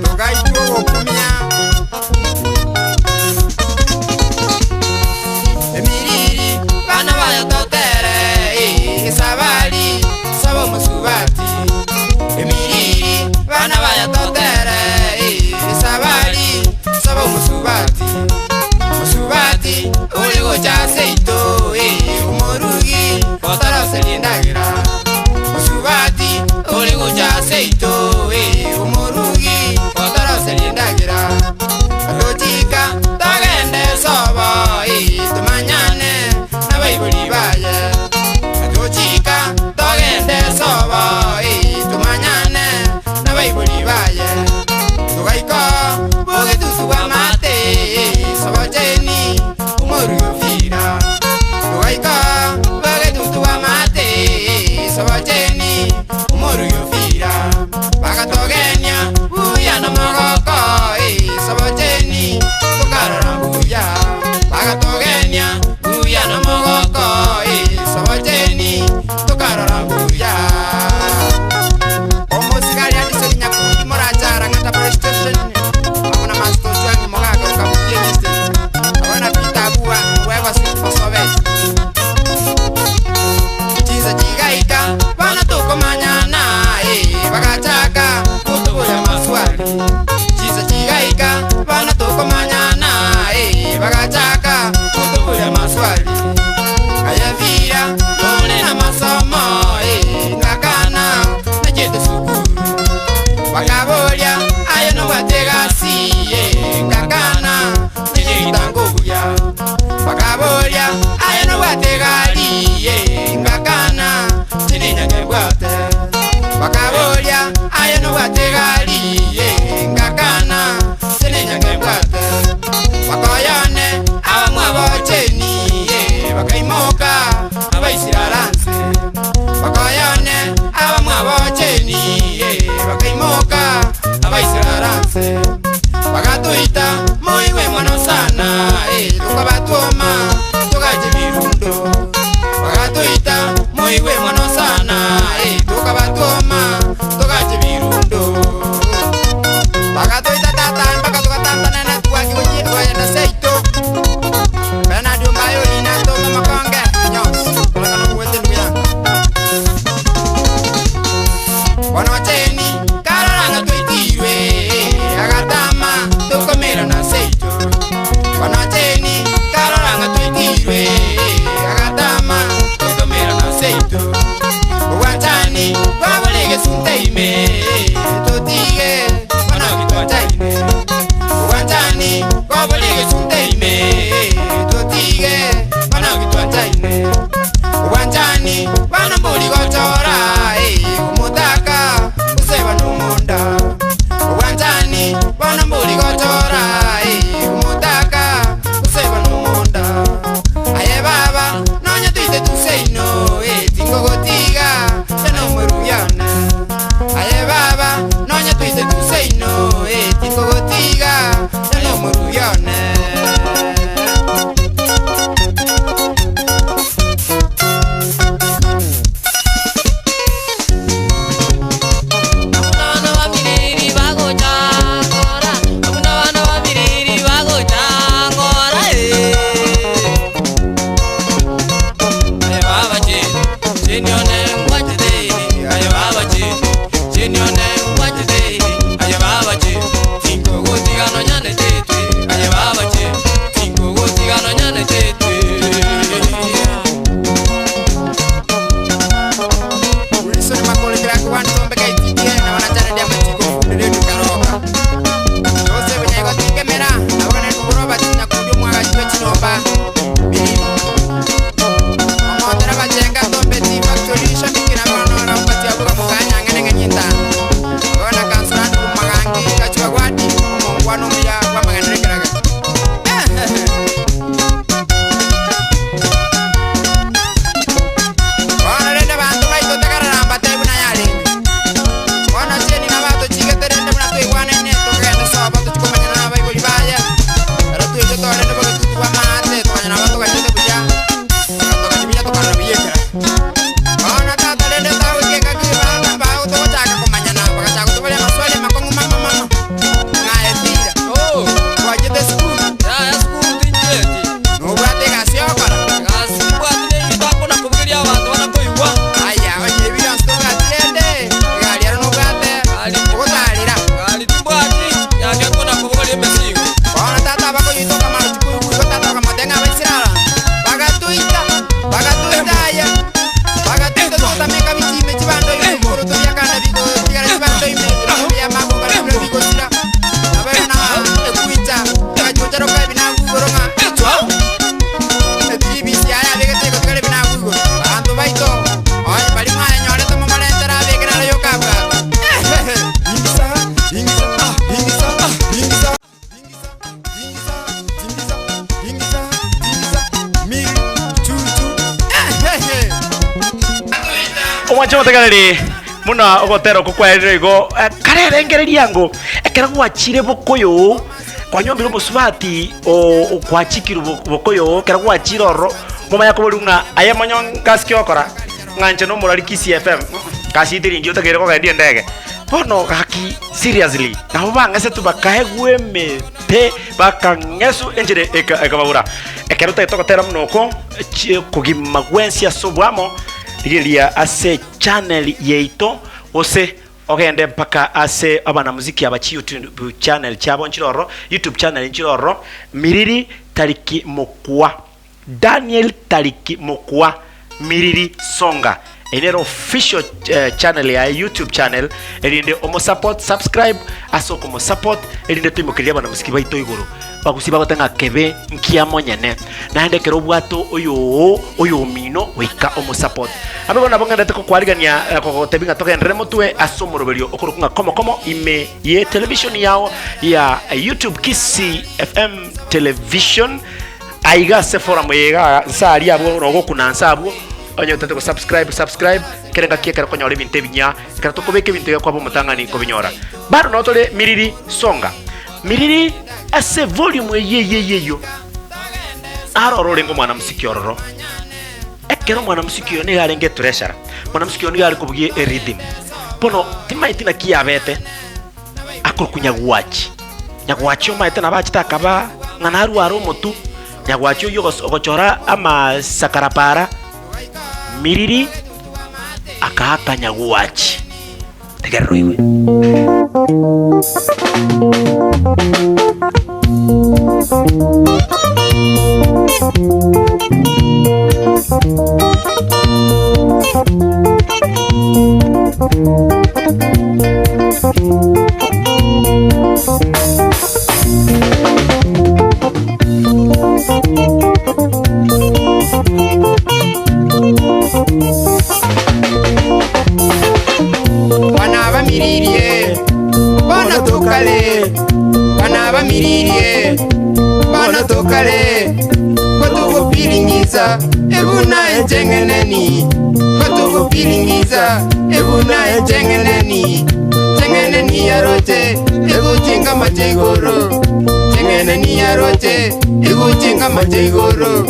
Togaitwa ogokumia. Emiriri bana bayo totere eh, esabari saba omusubati. Emiriri bana bayo totere eh, esabari saba omusubati. Musubati ore gocha seito eh, omorugi otaraseria endagera. Musubati ore gocha seito eh, omorugi otaraseria endagera. Atochika togende sobo eh, tumanyane nabaibori baye. Atochika togende sobo eh, tumanyane nabaibori baye. Tugaika bogetusu bwa mate sobo cheni omorugi ofira. Tugaika bogetusu bwa mate sobo cheni omorugi ofira. Bagatogenia buya na mogoko sobo cheni tukarora buya. Bagatogenia buya na mogoko sobo cheni tukarora buya. Omosigari Anderson Nyakundi Morachara ng'ata police station amo na Master Ojwang Mogaka Okabukia Estate abo na Peter Abua Weva Osobet Chinsa chigaika bana tokomanyana eh, bagachaka gotoboria maswali. Chinsa chigaika bana tokomanyana eh, bagachaka gotoboria maswali. Kayavira nore na masomo eh, ngakana nachete sukuru. Bakaboria ayo nobwategasi eh, ngakana negitango buya. Bakaboria ayo nobwategali eh, ngakana chinenyakebwate. Bakaboria ayo nobwategali eh, ngakana chinenyakebwate. Bakoyone abamwe abocheni eh, bakaimoka abaisiraranse. Bakoyone abamwe abocheni eh, bakaimoka abaisiraranse. Bagatuita moiwe mono sana eh, tukabatwoma tugache birundo. Bagatuita moiwe mono sana eh, tukabatwoma tugache birundo. Bagatuita tata mpaka tukatantanana tuwakigochie twagenda seito. Bernard Ombayo Lina Toma Makonge Nyos Kolakano kuwete ndugu yangu. Bono cheni karoranga twaitirwe agatama tukomera na seito. Bono cheni karoranga twaitirwe agatama tukomera na seito. Obwanchani bwaborege sunteime totige bono gitwanchaine. Obwanchani bwaborege sunteime totige bono gitwanchaine. Obwanchani bana mbori gochora eh, omotaka oseba nomonda. Obwanchani bana mbori gochora eh, omotaka oseba nomonda. Aye baba nonya twite tuseino eh, tingogotiga enomorugiane. Aye baba nonya twite tuseino eh, tingogotiga enomorugiane. Abuna bana ba miriri bagocha ngora, abuna bana ba miriri bagocha ngora, eh. Aye baba chini, chini one ngwachete, aye baba chini, chini one ngwachete, aye baba chini, tinkogotigano nyane tetwe, aye baba chini, tinkogotigano nyane tetwe. Wilson Makole Kirako Wantombe KTN na wanachana dia machiko fundi redu karoka. Joseph Nyaigo Tikemera na wana kubroba tinya kudio mwaga chiwe chinomba. Bili. Omotera bachenga Tombe Tea Factory. Mwanche motegereri buna ogotera oko kwaerire igo, eh, karerengereria ango ekero gwachire bokoyo kwanyombire omosubati o kwachikirwe bo- bokoyo ekero gwachire ororo momanya koboria ng'a aye monyo ngasi ki ogokora ng'a inche nomorwari Kisii FM gasi teri engiya otakeire kogendia endege. Bono gaki seriously nabo bang'esetwe bakaegwa emete bakang'eswa enchera eka ekababura. Ekero otagete ogotera buna oko chi kogima gwensi ase oboamo Rigereria ase channel yaito gose ogende mpaka ase abanamuziki aba chi YouTube channel chiabo nchire ororo, YouTube channel nchire ororo, Miriri Tariki Mokua, Daniel Tariki Mokua, Miriri Songa. Eye nere official channel yaye YouTube channel erinde omosupport, subscribe ase okomosupport erinde toimokererie abanamuziki baito igoro. Bagusie bagote ng'a kebe nkia monyene, naende ekero obwate oyoo oyomino goika omosupport. Abe bono nabo ng'endete kokwarigania kogotebia ng'a togenderere motwe ase omoroberio okorokwa ng'a komo komo ime ye television yao ya YouTube Kisii FM Television aiga ase forum eye igaa nse aria abwo nogokuna nse abwo onye otagete go subscribe subscribe kera engaki ekero okonyora ebinto ebinyia ekero tokobeka ebinto iga kwaba omotang'ani kobinyora. Bado noo tore Miriri Songa. Miriri ase volume eyio eyio eyio eyio aroro orenge omwanamosiki ororo. Ekero omwanamosiki oyo nigo arenge etresara, omwanamosiki oyo nigo are kobugia erhythm. Bono timaeti naki yabete akorokwa Nyagwachi. Nyagwachi omaete nabo achete akaba ng'a narware omotu, Nyagwachi oyio ogos ogochora amasakarapara, Miriri akaaka Nyagwachi. Tegerera oigwe. Bana bamiririe, bana tokale, bana bamiririe, bana tokale, kotogopiringisa ebuna encheng'eneni, kotogopiringisa ebuna encheng'eneni, cheng'eneni yaroche egoching'a amache igoro, cheng'eneni yaroche egoching'a amache igoro,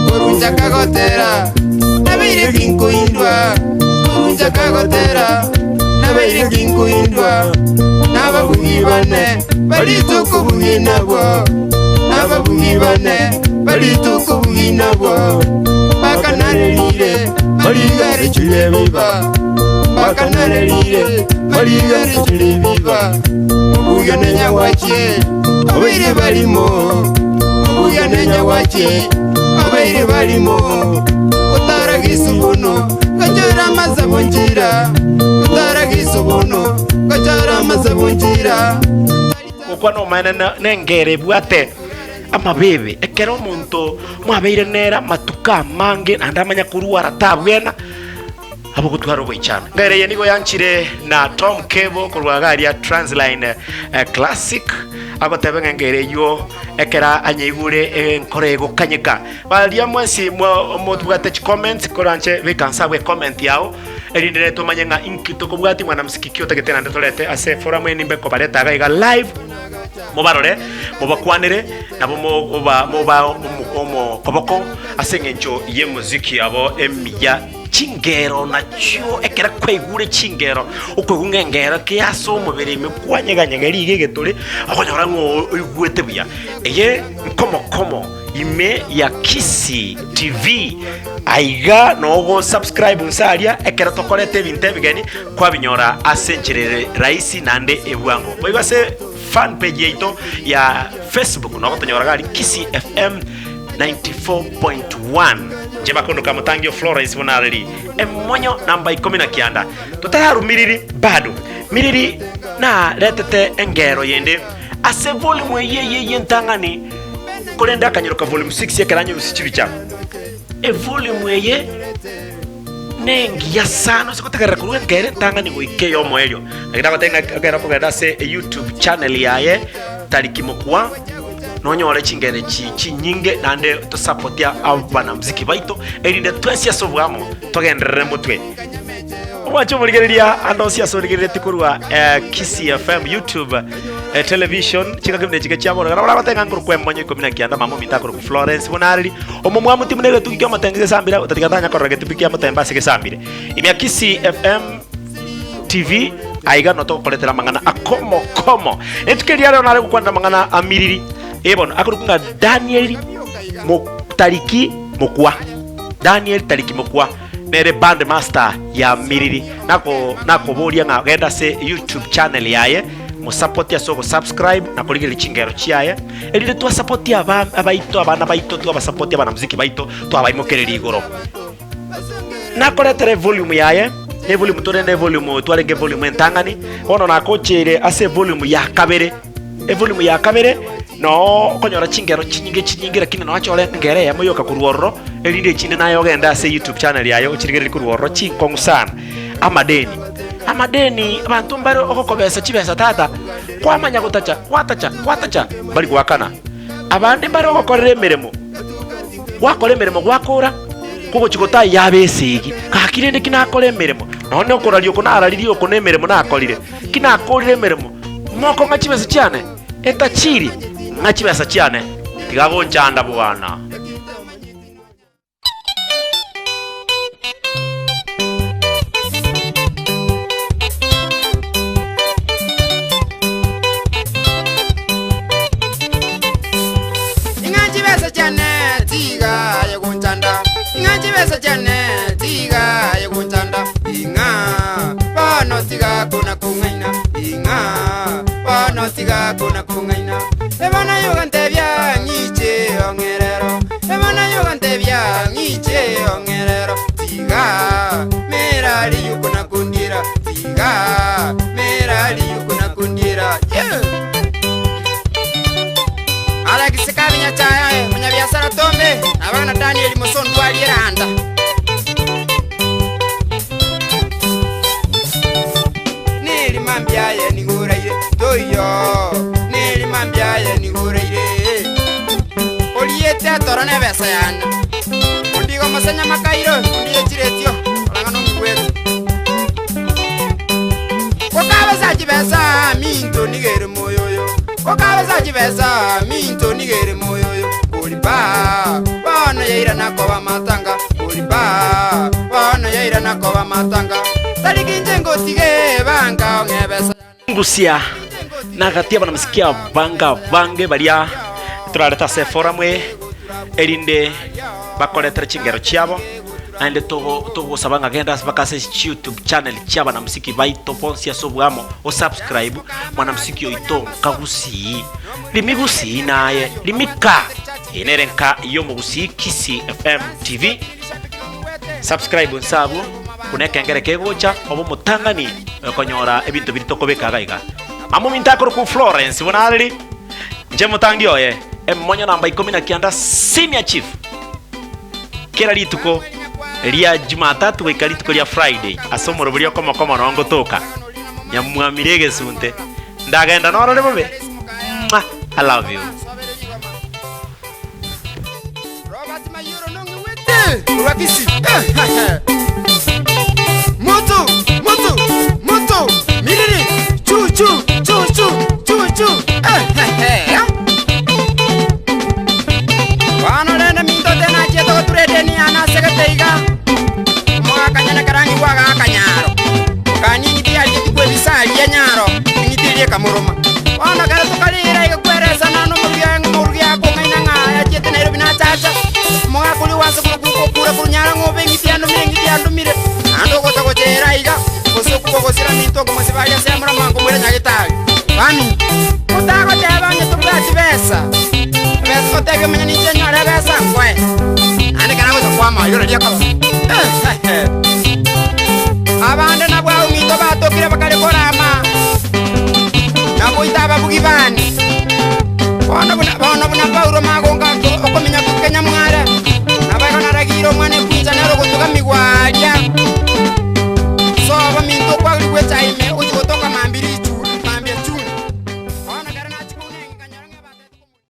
koruncha kagotera nabeire ginkoindwa. Koruncha kagotera, nabeire ginkoindwa, Nababugi bane barite okobugia nabwo, Nababugi bane barite okobugia nabwo, Bakanarerire barigarechurie ebiba, Bakanarerire barigarechurie ebiba, Obuya ne nyagwachie abaire barimo, Obuya ne nyagwachie abaire barimo, Otaragisa obono Gachora amasabo nchira, Otaragisa obono, gachora amasabo nchira. Gokwana omaene nengero ebwate amabebe, ekero omonto mwabeire nere amatuko amange naende amanya korwara tabwena, abo gotwara ogoichana. Engero eye nigo yanchire na Tom Kebo korwa iga aria Transline Classic, agoteba ng'a engero eyio ekero anyeigure enkoro egokanyeka. Baria mwensi mobwate chicomments koranche beka nse abwo ecomment yao erinde rero tomanye ng'a inki tokobwatia mwana mosiki ki otagete naende torete ase forum eye nimbe nkobareta iga iga live mobarore mobakwanere nabo moba moba omokoboko ase eng'encho y'emuziki yabo emiya chingero nachio ekero kwaigure chingero okoigwa ng'a engero ki ase omobere ime kwanyeganyega riga egetore okonyora ng'a oigwete buya eye nkomokomo. Ime ya Kisii TV aiga nogo subscribe nse aria ekero tokoreta ebinto ebigeni kwabinyora ase enchera ere rahisi naende ebwango. Boigo ase fan page yaito ya Facebook nogo tonyora iga aria Kisii FM 94.1. Inche bakondoka Motangio Florence Bonareri emonyo namba ikomi na kianda. Totararumiriri bado miriri naretete engero yende ase volume eye eye entang'ani. Korende akanyeroka volume 6 ekero anyerusia chibicha. Evolume eye nengiya sana ase gotegerera korwa enkere entang'ani goika ey'omoerio. Naki nagotebia ng'a ekero okogenda ase eyoutube channel yaye Tariki Mokua nonyore chingere chi chinyinge naende tosapotie abanamuziki baito erinde twensi ase oboamo togenderere motwe. Omwanche omorigereria ande onsi ase origereretie korwa eh, Kisii FM, YouTube, eh, television, chingaki buna echike chia bono. Nabo nagoteba ng'a nkorokwa emonyo ikomi na kianda, mama ominto akorokwa Florence Bonareri, omomwamu timu na egetugi ki'omotengi gesambire, otatiga tanya korora getugi kiamotembe ase gesambire. Ime ya Kisii FM TV, aiga no togokoretera amang'ana akomo komo. Rituko eria rero nare gokwanera amang'ana amiriri, eh bono akorokwa ng'a Daniel Mo- Tariki Mokwa. Daniel Tariki Mokwa. Nere band master ya Miriri nako nakoboria ng'a genda ase YouTube channel yaye mosapotie ase ogosubscribe na korigereria chingero chiaye erinde twasapotie aba abaito abana baito twabasapotie abanamuziki baito twabaimokereria igoro. Nakoretera evolume yaye na evolume tore na evolume twarenge evolume entang'ani bono nakocheire ase evolume ya kabere. Evolume ya kabere noo okonyora chingero chinyinge chinyinge lakini nochore engero eyemo yoka korwa ororo erinde echinde naye ogende ase youtube channel yaye ochirigererie korwa ororo chinkong'u sana. Amadeni, amadeni abanto mbare ogokobesa chibesa tata kwamanya gotacha gwatacha gwatacha mbari goakana. Abande mbare ogokorera emeremo gwakora emeremo gwakora kogochi gotayia yaba esegi gaki rende ki nakora emeremo nonye okoraria oko nararirie oko na emeremo nakorire ki nakorire emeremo. Mokong'a chibesa chiane, etachiri, ng'a chibesa chiane, tiga gonchanda bwana. Ing'a chibesa chiane, tiga aye gonchanda, ing'a chibesa chiane, tiga aye gonchanda, ing'a bono tiga kona kong'aina. Ing'a bono tiga kona kong'aina, Ebana yogantebia ng'iche ong'erero, Ebana yogantebia ng'iche ong'erero, Tiga merari yokona kondiera, Tiga merari yokona kondiera, yeah. Alex Kabinyachae, omonyabiasara Tombe, na abana Daniel Mosondwari Eranda. Nerima mbiaye nigoraire toiyo, nerima mbiaye nigoraire. Oriete atoro nebesa yane, ondigo mosenya makairo, ondiye chiretio, orang'a nong'igwete. Gokabesa chibesa minto nigere moyoyo, gokabesa chibesa minto nigere moyoyo. Koripa bono yairana koba matanga, koripa bono yairana koba matanga. Tari kinche ngotige banga ong'ebesa. Ngusia nagatia abanamasikia banga bange baria torarete ase eforamu eye, erinde bakoretere chingero chiabo, naende togo togosaba ng'a genda ase mpaka ase chiyoutube channel chia abanamosiki baito bonsi ase oboamo, osubscribe mwanamosiki oito nka gusii, rimi gusii naye, rimi ka, eye nere nka y'omogusii Kisii FM TV. Subscribe inse abwo, buna ekengere kegocha, obe omotang'ani okonyora ebinto biria tokobeka iga iga. Amominto akorokwa Florence buna areri, inche motangi oye, emonyo namba ikomi na kianda senior chief. Kera rituko ria Jumatatu goika rituko ria Friday ase omorobori okomokomo noo ngotoka, nyamwamire egesunte, ndagenda norore bobe. Mwah, I love you. Robert Mayuro nong'igwete korwa Kisii. Moto, moto, moto, miriri, chu chu, chu chu, chu chu. Bono rende minto tenachiete gotura edeni yane ase gete iga, omogakanyene karang'igwe agaaka nyaro, okaning'iti yarigetie kwebisa aria nyaro, eng'iti eria ekamoroma. Bono ekero tokarira iga kweresana nomorugi oye ng'a omorugi akong'aina ng'a yachiete Nairobi nachacha, omogaka oria gwansa korokwa okure korwa nyaro ng'a obe eng'iti yandumire eng'iti yandumire, naende ogocha gochera aiga, gose okobua gosira minto okomosiba aria ase emurama nkomoira nyagetari. Baminto, motagoteba onye tobwati besa, ebesa otebie omonyene inche nyore ebesa nkoe, naende ekero agocha kwama oyio riria akoba Abande nabwo abaminto batokire bakare korama, na goita ababugi bane. Bono buna, bono buna Paulo magocha.